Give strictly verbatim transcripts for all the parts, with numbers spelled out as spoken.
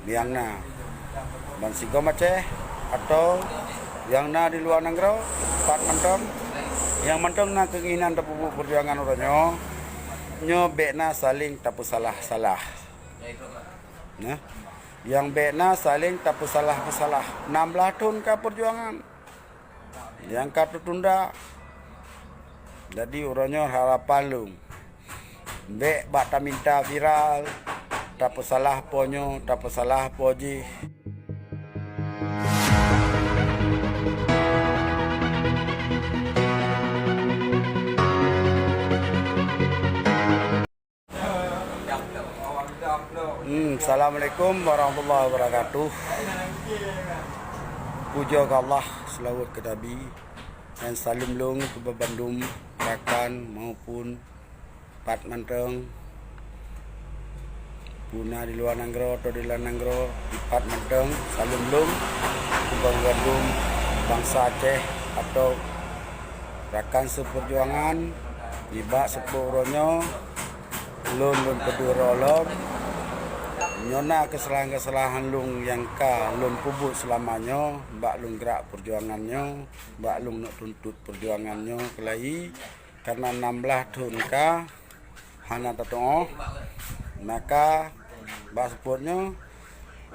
nyang na bansigom Aceh atau nyang na di luwa nanggroe, pat mantong, nyang mantong na keinginan tapeubuet peujuangan uroe nyoe, nyoe bék na saléng tapeusalah-salah. Nah, nyang bék na saléng tapeusalah-peusalah. Nam blaih thon ka peujuangan. Nyang ka teutunda. Jadi uroe nyoe harapan lôn, bék bak taminta viral, tapeusalah po nyoe, tapeusalah po jih. Hmm, Assalamualaikum warahmatullahi wabarakatuh. Puja keu Allah, seulaweuet keu Nabi, dan saleuem lôn keu bandum rakan maupun pat mantong, peue na di luwa nanggroe atau di dalam nanggroe, di pat mantong, saleuem lôn keu bandum bansa Aceh atau rakan seupeujuangan nibak seupôt uroe nyoe. Lôn, lôn peudeuh droe lom. Nyoe na keusalahan-keusalahan lôn nyang ka lôn peubuet seulama nyoe bak lôn grak peujuangan nyoe, bak lôn neuk tuntot peujuangan nyoe keulayi, kareuna nam blaih thon ka hana tatuoh. Maka bak seupôt nyoe,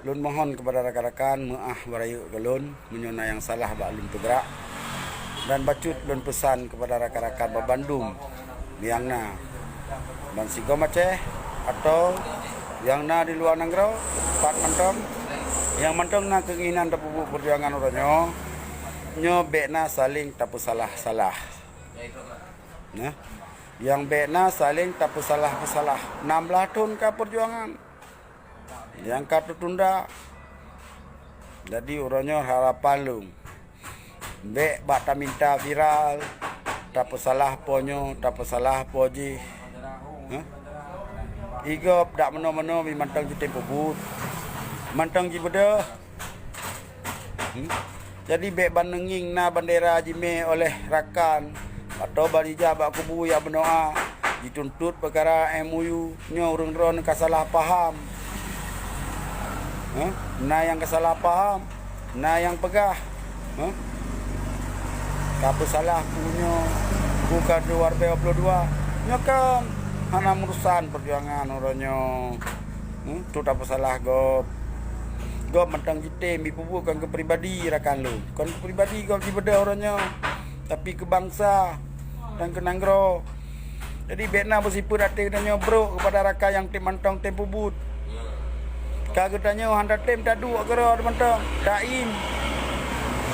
lôn mohon keupada rakan-rakan meu'ah beurayeuk keu lôn meunyoe na nyang salah bak lôn peugrak, dan bacut lôn peusan keupada rakan-rakan banmandum nyang na bansigom Aceh atau nyang na di luwa nanggroe, pat mantong, nyang mantong na keinginan tapeubuet peujuangan uroe nyoe, nyoe bék na saléng tapeusalah-salah. Nah, nyang bék na saléng tapeusalah-peusalah. Nam blaih thon ka peujuangan. Nyang ka teutunda. Jadi uroe nyoe harapan lôn, bék bak taminta viral, tapeusalah po nyoe, tapeusalah po jih. Hah? Igop dak meunoe-meunoe mantong jitem peubuet, mantong jibeudôh. Hmm? Jadi bék ban neungieng na bandera jimé oleh rakan atau ban ijak bak kubu jak meudoa, jituntot peukara M O U, nyoe ureuëng droeneuh ka salah paham. Hah? Na nyang ka salah paham, na nyang peugah, hah? Ka peusalah peue nyoe, bukan dua ribu dua puluh dua. Nyoe kan hana meurusan peujuangan uroe nyoe. Hmm, tu tapeusalah gob. Gob mantong jitem jipeubuet kon keu pribadi rakan lôn. Kon keu pribadi gob jibeudôh uroe nyoe, tapi keu bansa dan keu nanggroe. Jadi bék na beusifeuet até geutanyoe brok keupada rakan nyang tem mantong tem peubuet. Ka geutanyoe hana tem taduek keudroe mantong. Taim.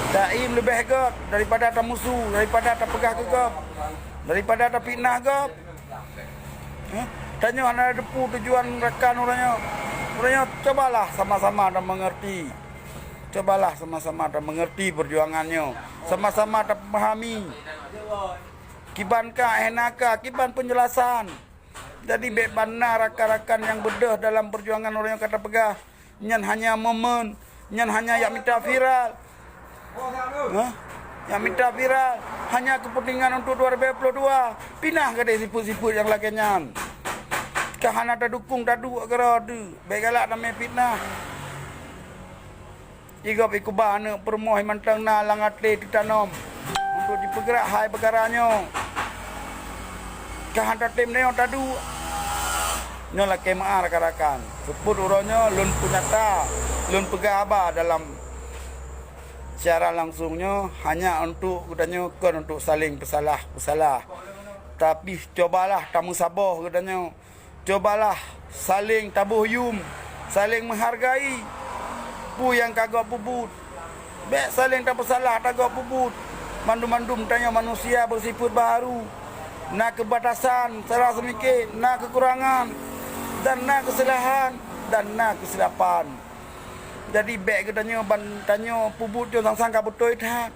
Taim leubeh göt daripada tamusu, daripada tapeugah keu gob, daripada tafitnah gob. Eh, tanyoe hana teupeu tujuan rakan uroe nyoe. Uroe nyoe, cobalah sama-sama dan mengerti. Cobalah sama-sama dan mengerti perjuangan nyoe. Sama-sama dan memahami. Kiban ka, eh, na ka, kiban penjelasan. Jadi, bék ban na rakan-rakan nyang beudôh dalam perjuangan uroe nyoe ka tapeugah. Nyan hanya momen, nyan hanya yak mita viral. Hah? Yak mita viral hanya kepentingan untuk dua ribu dua puluh dua. Pinah gadeh sifeuet-sifeuet nyang lagée nyan. Ka hana tadukung taduek keudroe teuh. Bék galak tamé fitnah. Igop ikuba aneuk peurumoh mantong na lam até teutanom. Untuk jipeugrak hai peukara nyoe. Ka han tatem nyoe taduek. Nyoe lakée meu'ah rakan-rakan. Seupôt uroe nyoe lôn peunyata, lôn peugah haba dalam siaran langsung nyoe hanya untuk geutanyoe, kon untuk saléng peusalah-peusalah. Tapi cobalah tameusaboh geutanyoe. Cobalah saléng taboh yuem, saléng meuhargai peue nyang ka gob peubuet. Bék saléng tapeusalah tagob peubuet. Mandum-mandum tanyoe manusia beusifeuet baharu. Na keubatasan cara seumike, na keukurangan, dan na keusalahan, dan na keusilapan. Jadi, bék geutanyoe ban tanyoe peubuet nyoe sang-sang ka beutôi that.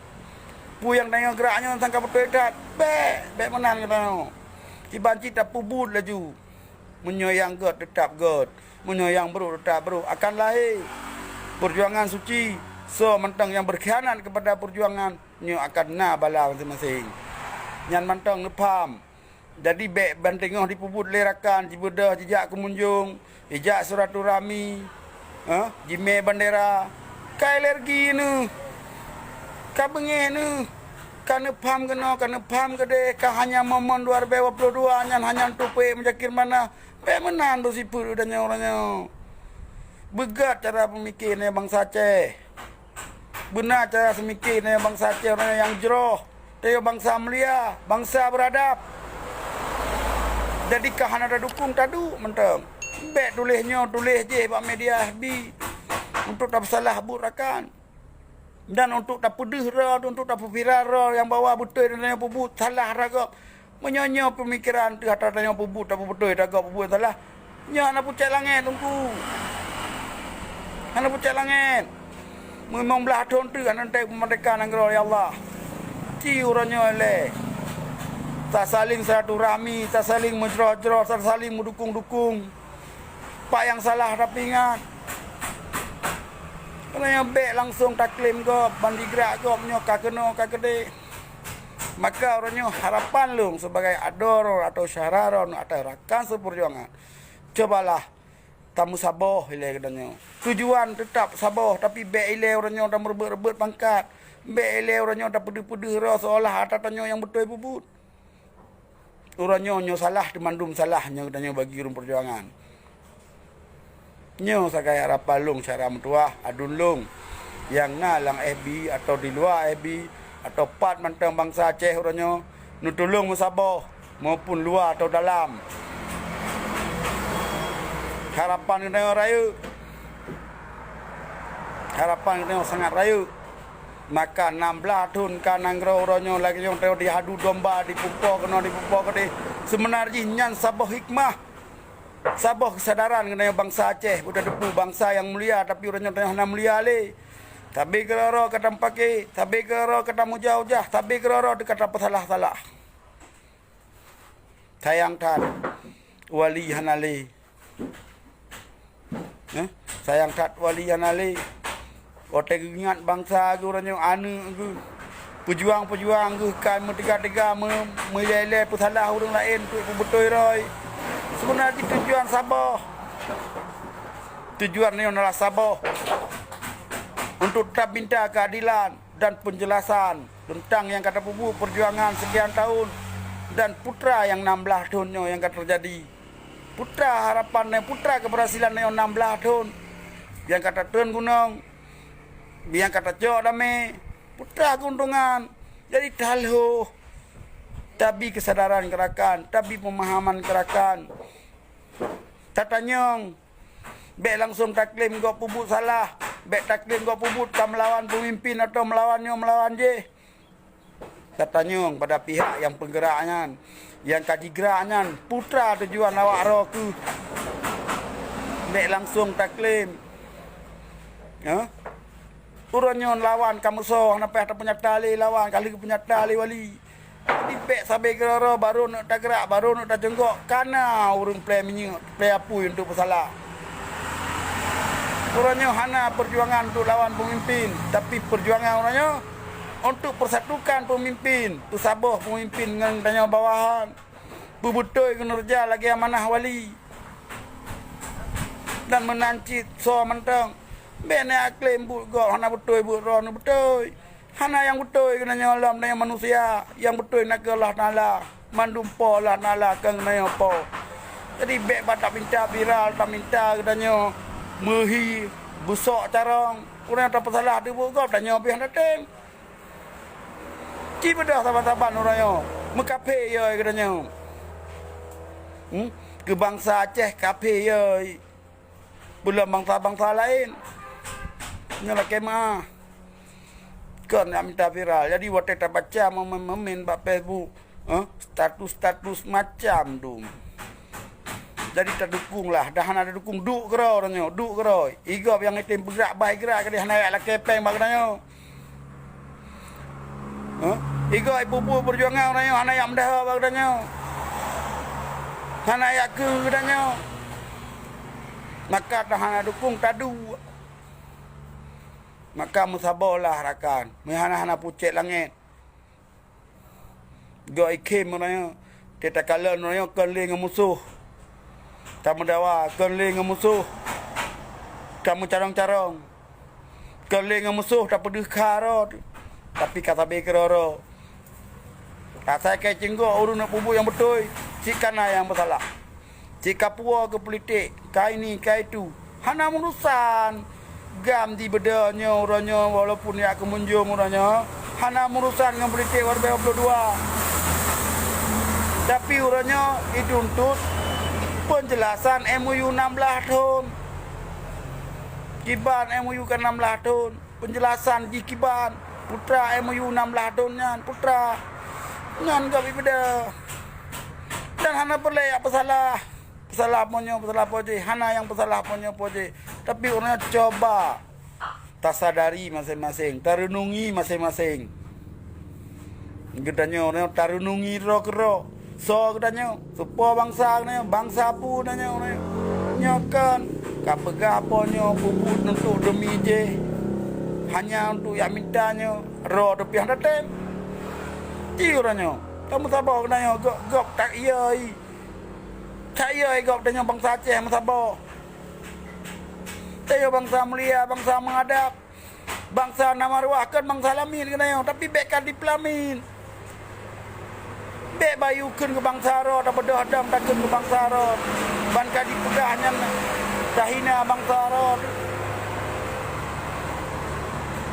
Peue nyang tanyoe grak nyoe sang ka beutôi that. Bék, bék meunan geutanyoe. Kiban cit tapeubuet laju. Meunyoe nyang gét, teutap gét. Meunyoe nyang brok, teutap brok. Akan lahé perjuangan suci. Soe mantong nyang beukhianat keupada perjuangan, nyoe akan na bala maséng-maséng. Nyan mantong neupham. Jadi, bék ban teungoh jipeubuet lé rakan, jibeudôh, jijak keumunjong, jijak silaturahmi. Ha? Jimé bandera. Ka alergi neuh. Ka beungéh neuh. Ka neupham keunoe, ka neupham keudeh, ka hanya momen dua ribèe dua puluh dua nyan hanya neutupék meujakir manah. Bèk meunan beusifeuet tanyoe uroe nyoe. Beugét cara peumikir nyoe bansa Aceh. Beuna cara seumike nyoe bansa Aceh uroe nyoe nyang jroh. Tanyoe bansa mulia, bansa beuradab. Jadi ka hana tadukong, taduek mantong. Bèk tuléh nyoe, tuléh jéh bak media F B untuk tapeusalah buet rakan. Dan untuk tapeudeuh droe, untuk tapeuviral droe nyang bahwa beutôi tanyoe peubuet salah ragab. Meunyoe nyoe peumikiran teuh atra tanyoe peubuet, tapeubeutôi, tagob peubuet salah, nyoe hana pucék langét, Teungku. Hana pucék langét. Limong blaih thon teuk hana teuntèe peumeurdeka nanggroe, ya Allah. Ci uroe nyoe lé. Tasaléng silaturahmi, tasaléng meujroh-jroh, tasaléng meudukong-dukong. Pak nyang salah tapeuingat. Keunoe nyoe bèk langsong taklaim gob, ban jigrak gob nyoe ka keunoe ka keudeh. Maka uroe nyoe harapan lôn sibagai adoe droe atau syedara droe atau rakan seupeujuangan, cubalah tameusaboh ilèe geutanyoe. Tujuan teutap saboh, tapi bèk ilèe uroe nyoe tameureubeuet-reubeuet pangkat. Bèk ilèe uroe nyoe tapeudeuh-peudeuh droe seuolah atra tanyoe nyang beutôi peubuet. Uroe nyoe, nyoe salah, teumandum salah nyoe geutanyoe bagi ureueng peujuangan. Nyoe sagai harapan lôn syedara meutuwah, aduen lôn nyang na lam F B atau di luwa F B atau pat mantong bansa Aceh uroe nyoe, neutulông meusaboh maupun luwa atau dalam. Harapan geutanyoe rayeuk. Harapan geutanyoe sangat rayeuk. Maka nam blaih thon ka nanggroe uroe nyoe lagèe nyang teungoh jihadu domba, jipeupo keunoe, jipeupo keudeh. Seubeuna jih nyan saboh hikmah, saboh keusadaran keunoe bansa Aceh, beuteupeue bansa nyang mulia, tapi uroe nyoe teungoh hana mulia lé. Sabe keudroe-droe ka tameupaké, sabe keudroe-droe ka tameujah-ujah, sabe keudroe-droe ka tapeusalah-salah. Sayang that, wali hana lé. Eh, sayang that wali hana lé. Watèe geuingat bansa geuh uroe nyoe, aneuk geuh, peujuang-peujuang geuh ka meuteuga-teuga meu-, meulé-lé peusalah ureueng laén untuk peubeutôi droe. Seubeuna jih tujuan saboh. Tujuan nyoe adalah saboh untuk taminta keuadilan dan peunjeulasan teuntang nyang ka tapeubuet peujuangan seukian tahun dan putra nyang nam blaih thon nyoe nyang ka teujadi. Putra harapan nyoe, putra keubeurhasilan nyoe nam blaih thon nyang ka tatreun gunong, nyang ka tacok damé, putra keuntongan. Jadi, talhôh tabi keusadaran keu rakan, tabi peumahaman keu rakan. Tatanyong, bèk langsong taklaim gob peubuet salah, bèk taklaim gob peubuet ka meulawan peumimpén atau meulawan nyoe meulawan jéh. Tatanyong pada pihak nyang peugrak nyan, nyang ka jigrak nyan, peue teuma tujuan awak droe keuh. Bèk langsong taklaim. Hah? Uroe nyoe lawan ka meusoh, hana payah tapeunyata lé lawan, ka lheueh peunyata lé wali. Jadi bèk sabe keudroe-droe barô neuk tagrak, barô neuk tajeunggok, ka na ureueng plè minyeuk, plè apui untuk peusalah. Uroe nyoe hana peujuangan untuk lawan peumimpin, tapi peujuangan uroe nyoe untuk peusatukan peumimpin, peusaboh peumimpin ngon tanyoe bawahan, peubeutôi keuneureuja lagèe amanah wali. Dan meunan cit soe mantong, bèk neuaklém buet gob hana beutôi, buet droeneuh beutôi. Hana nyang beutôi keunoe nyoe lom tanyoe manusia, nyang beutôi na keuh Allah Taala. Mandum po Allah Taala keu geutanyoe po. Jadi bèk bak taminta viral, taminta geutanyoe meuhi, beusok carông. Ureueng nyang tapeusalah teuh buet gob, tanyoe pih hana tém. Ci beudôh saban-saban uroe nyoe, meukafé yoi geutanyoe. Hmm? Keu bansa Aceh kafé yoi. Peulom bansa-bansa laén. Nyoe lakèe meu'ah. Kon nyang mita viral. Jadi watèe tabaca momen-momen bak Facebook, eh, status-status macam dum. Jadi tadukong lah, dah hana tadukong, duek keudroe uroe nyoe, duek keudroe. Igob nyang item peugrak bah igrak keudeh hana jak lakèe pèng bak geutanyoe. Hah? Igob ibu-bu peujuangan uroe nyoe hana jak meudaha bak geutanyoe. Hana jak keu geutanyoe. Maka dah hana dukong, taduek. Maka meusaboh lah rakan, meuhana-hana pucèk langèt. Gok ikhém uroe nyoe, teuh takalon uroe nyoe kon lé ngon musoh. Tameudawa kon lé ngon musoh. tameucarông-carông. Kon lé ngon musoh tapeudeuh kha droe, tapi ka sabe keudroe-droe. Asai ka icunggok ureuëng neupeubuet nyang beutôi, cit kana nyang meusalah. Cit ka puwoe keu politik, ka ini, ka itu. Hana meurusan. GAM di beudoh nyoe, uroe nyoe, walaupun jak keumunjong uroe nyoe, hana meurusan ngon politik dua ribu dua puluh dua. Tapi uroe nyoe ituntut peunjeulasan M O U enam belas thon. Kiban M O U ka enam belas thon. Peunjeulasan jih kiban, peue teuma M O U enam belas thon nyan, peue teuma. Ngon gob ibeudôh. Dan hana peureulée jak peusalah. Peusalah po nyoe, peusalah po jih. Hana nyang peusalah po nyoe po jih. Tapi ureuëng nyoe cuba tasadari maséng-maséng, tareunungi maséng-maséng. Geutanyoe nyoe tareunungi droe keudroe. Soe geutanyoe? Soe po bansa geutanyoe? Bansa peue geutanyoe? Nyoe kon ka peugah po nyoe peubuet untuk deumi jih, hanya untuk jak mita nyoe, droe teuh pih hana tem. Ci uroe nyoe tameusaboh geutanyoe, gob-gob tak-iyoi. Tak-iyoi gob tanyoe bansa Aceh meusaboh. Tanyoe bansa mulia, bansa meuadab. Bansa na maruah, kon bansa lamin geutanyoe, tapi bék ka dipeulamit. Bék bayeue kheun keu bansa droe, tabeudôh dam takheun keu bansa droe. Ban ka jipeugah nyan tahina bansa droe.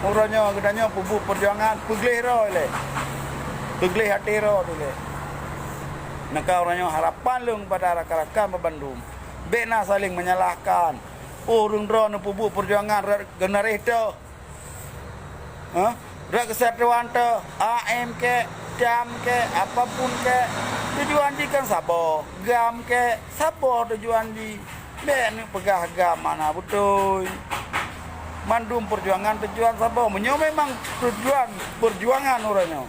Uroe nyoe geutanyoe peubuet peujuangan, peugleh droe lé. Peugleh até droe lé. Maka uroe nyoe harapan lôn kepada rakan-rakan bandum, bék na saléng meunyalahkan. Ureuëng droe neupeubuet peujuangan rot geunaréh teuh. Hah? Rot keusatuan teuh, A M kek, cam kek, apapun kek, tujuan jih kan saboh. GAM kek, saboh tujuan jih. Bék neupeugah GAM hana beutôi. Mandum peujuangan tujuan saboh. Meunyoe memang tujuan peujuangan uroe nyoe,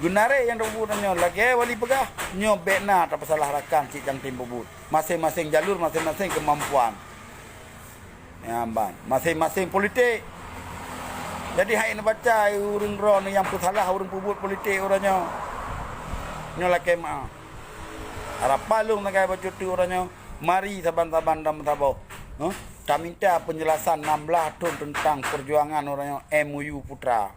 geunaréh nyang teupeubuet nyoe, lagée Wali peugah, nyoe bék na tapeusalah rakan cit nyang tem peubuet. Maséng-maséng jalur, maséng-maséng keumampuan. Nyan ban, maséng-maséng politik. Jadi hai neubaca ureuëng droe nyang peusalah ureuëng peubuet politik uroe nyoe. Nyoe lakée meuáh. Harapan lôn lagée bacut uroe nyoe, mari saban-saban dan meusaboh. Huh? Tamita peunjelasan enam belas thon teuntang peujuangan uroe nyoe M O U peue teuma.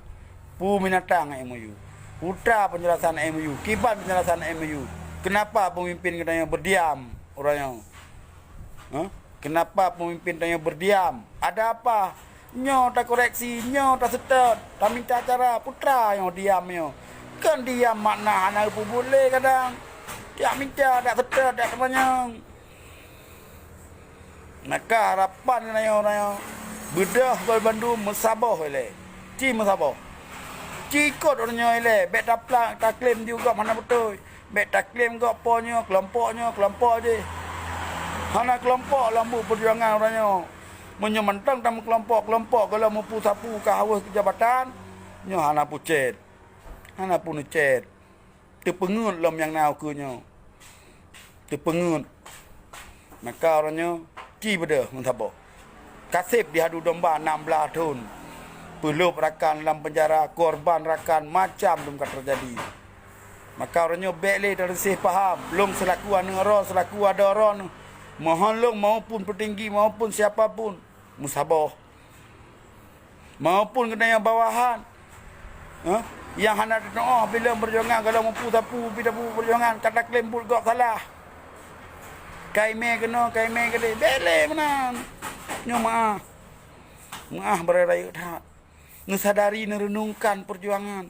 Peue binatang M O U. Peue teuma peunjelasan M O U. Kiban peunjelasan M O U. Kenapa pemimpin geutanyoe berdiam uroe nyoe? Huh? Kenapa pemimpin tanyoe berdiam? Ada apa? Nyoe takoreksi, nyoe taseutôt, taminta cara, peue teuma nyoe diam nyoe. Kon diam makna hana geupeubuet lé kadang. Jak minta, jak seutôt, jak teumanyong. Maka harapan geutanyoe, tanyoe beudôh bandum meusaboh ilée. Ci meusaboh. Ci ikot ureuëng nyoe ilée, bék taplak, taklém di gob hana beutôi. Bék taklém gob po nyoe, keulompok nyoe, keulompok jih. Hana keulompok lam buet peujuangan uroe nyoe. Meunyoe mantong tameukelompok-kelompok gohlom meupu sapu ka haweueh keu jabatan, nyoe hana pucet. Hana peunucet. Teupeungeut lom nyang na ukeue nyoe. Teupeungeut. Maka uroe nyoe ci beudôh meusaboh. Ka seb di hadu domba nam blaih thon. Peulôb rakan lam peunjara, korban rakan macam dum ka teujadi. Maka uroe nyoe bék lé tareuseh paham, lôn seulaku aneuëk droe, seulaku adoe droe, mohon lôn maupun peutinggi maupun siapa pun meusaboh. Maupun geutanyoe bawahan, eh, nyang hana teutuoh bilom peujuangan, gohlom meupu sapu, pih tapu peujuangan, ka taklém buet gob salah. Ka imé keunoe, ka imé keudeh, bék lé meunan. Nyoe meuáh. Meuáh beuraya that. Neusadari, neureunungkan peujuangan.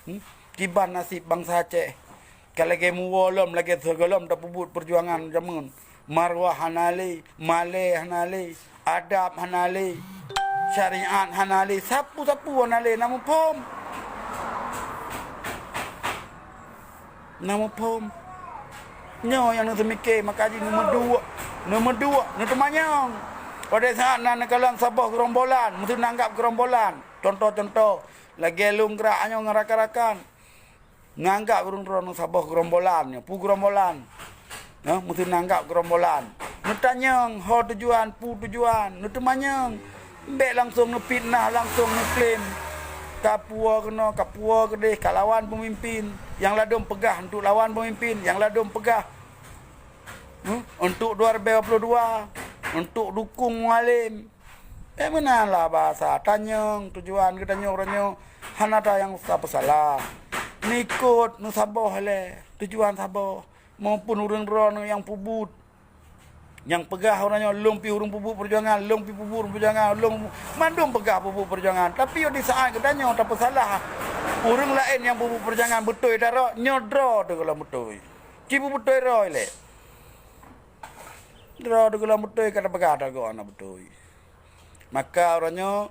Hmm? Kiban naseb bansa Aceh. Ka lagée muwoe lom, lagée sigohlom tapeubuet peujuangan jameun. Marwah hana lé, malée hana lé, adab hana lé, syariat hana lé, sapeue-sapeue hana lé, na muphom? Na muphom? Nyoe nyang neuseumike, maka jih neumeuduek, neumeuduek, neuteumanyong. Pada saat na neukalon saboh geurombolan, meuteunanggab geurombolan. Contoh-contoh, lagée lôn grak nyoe ngon rakan-rakan. Nganggab ureuëng droeneueh saboh geurombolan nyoe, peue geurombolan? Nyoe, meuteunanggab geurombolan. Neutanyong ho tujuan, peue tujuan, neuteumanyong. Bék langsong neufitnah, langsong neuklém. Ka puwoe keunoe, ka puwoe keudeh, ka lawan peumimpin. Nyang ladom peugah untuk lawan peumimpin, nyang ladom peugah Hmm? Untuk dua ribu dua puluh dua, untuk dukung Mualem. Eh, meunan lah bahasa tanyong, tujuan geutanyoe uroe nyoe hana ata nyang tapeusalah. Neukot, neusaboh lé, tujuan saboh. Maupun ureuëng droeneueh nyang peubuet. Nyang peugah uroe nyoe, lôn pih ureuëng peubuet peujuangan, lôn pih peubuet peujuangan, lôn mandum peugah peubuet peujuangan. Tapi di saat geutanyoe tapeusalah ureuëng laén nyang peubuet peujuangan beutôi tarok, nyoe droe teuh gohlom beutôi. Ci peubeutôi droe lé. Droe teuh gohlom beutôi ka tapeugah tarok hana beutôi. Maka uroe nyoe,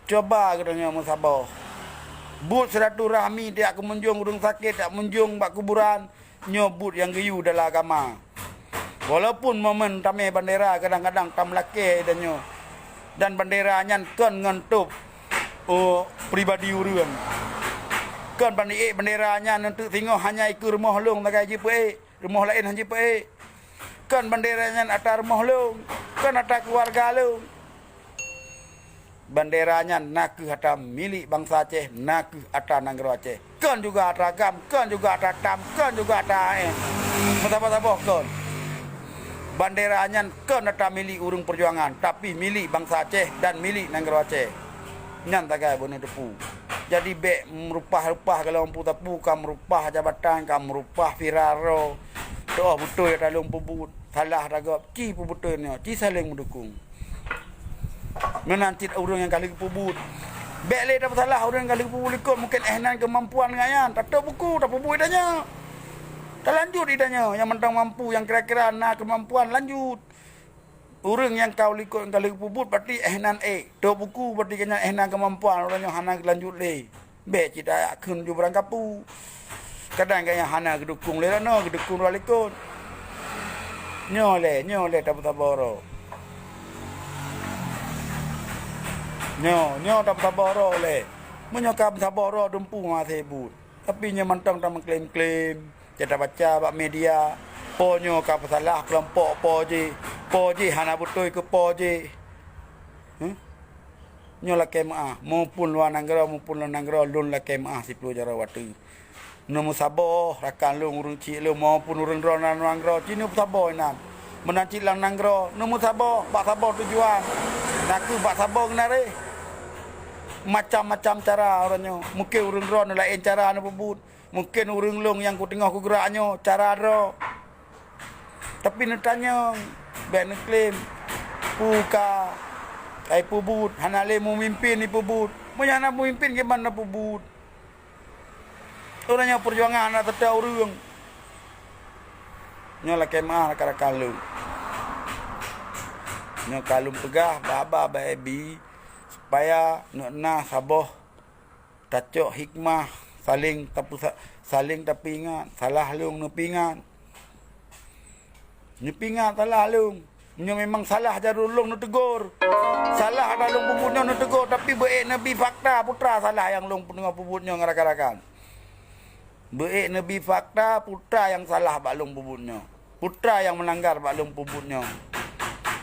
cuba geutanyoe meusaboh. Buet silaturahmi tiak keumunjong ureuëng sakét, tiak munjong bak kuburan, nyoe buet nyang geuyue dalam agama. Walaupun momen tamé bandera kadang-kadang tameulakée tanyoe, dan bandera nyan kon ngon tôb, oh, pribadi ureuëng. Kon ban ék bandera nyan untuk singoh hanya ikeue rumoh lôn sagai jipeuék. Rumoh laén hana jipeuék. Kon bandera nyan ata rumoh lôn, kon ata keuluwarga lôn. Bandera nyan na kheueh ata milék bansa Aceh, na kheueh ata nanggroe Aceh. Kon juga ata GAM, kon juga ata TAM, kon juga ata A N. Meusaboh-saboh kon. Bandera nyan kon ata milék ureuëng peujuangan, tapi milék bansa Aceh dan milék nanggroe Aceh. Nyan sagai beuneuteupeu. Jadi bék meurupah-rupah gohlom peue sapeue, ka meurupah jabatan, ka meurupah viral droe. Teuh beutôi ata lôn peubuet, salah ata gob, ci peubeutôi nyoe, ci saléng meudukong. Meunan cit ureuëng nyang ka lheueh geupeubuet. Bék lé tapeusalah ureuëng nyang ka lheueh geupeubuet likot, mungken éh nan keumampuan geuh nyan. Tatôb buku, tapeubuet tanyoe. Talanjut di tanyoe, nyang mantong mampu, nyang kira-kira na keumampuan, lanjut. Ureuëng nyang ka u likot nyang ka lheueh geupeubuet, berarti éh nan ék. Tôb buku, berarti geuh nyan éh nan keumampuan, uroe nyoe hana geulanjut lé. Bék cit takheun ju beurangkapeue. Kadang gobnyan hana geudukong lé droeneueh, geudukong droe likot. Nyoe lé, nyoe lé tapeusaboh droe. Nyoe, nyoe tapeusaboh droe lé. Meunyoe ka meusaboh droe dumpeue maté buet. Tapi nyoe mantong tameuklaim-klaim, tabaca bak media, po nyoe ka peusalah keulompok po jih, po jih hana beutôi keu po jih. Huh? Nyoe lakée meuáh, maupun luwa nanggroe, maupun lam nanggroe, lôn lakée meuáh siploh jaroe watée. Neumeusaboh rakan lôn, ureuëng chik lôn, maupun ureuëng droe lam nanggroe, ci neumeusaboh inan. Meunan cit lam nanggroe, neumeusaboh, bak saboh tujuan. Nakeuh bak saboh geunaréh. Macam-macam cara uroe nyoe. Mungken ureuëng droe laén cara neupeubuet. Mungken ureuëng lôn nyang kuteungoh kugeurak nyoe cara droe. Tapi neutanyong, bék neuklaim, peue ka ai peubuet, hana lé meumimpén ipeubuet. Meunyoe hana meumimpén, kiban na peubuet? Uroe nyoe peujuangan hana teuta ureuëng. Nyoe lakée meuáh rakan-rakan lôn. Nyoe ka lôn peugah bak haba bak Abi, supaya neuk na saboh tacok hikmah, saléng tapeusa-, saléng tapeuingat, salah lôn neupeuingat. Neupeuingat salah lôn. Nyoe memang salah jaroe lôn neutegur. Salah ata lôn peubuet nyoe neutegur, tapi beuék neubi fakta peue teuma salah nyang lôn peubuet nyoe ngon rakan-rakan. Beuék neubi fakta peue teuma nyang salah bak lôn peubuet nyoe. Peue teuma nyang meulanggar bak lôn peubuet nyoe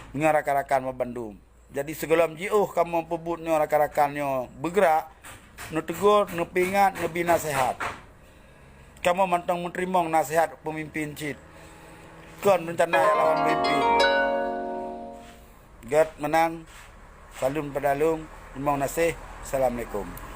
ngon rakan-rakan banmandum. Jadi sigohlom jiôh kamoe peubuet nyoe rakan-rakan nyoe beugrak, neutegur, neupeuingat, neubi naseuhat. Kamoe mantong meuteurimong naseuhat peumimpén cit. Kon reuncana nyang lawan peumimpén. Gét meunan, saleuem padalông, teurimong gaséh. Assalamualaikum.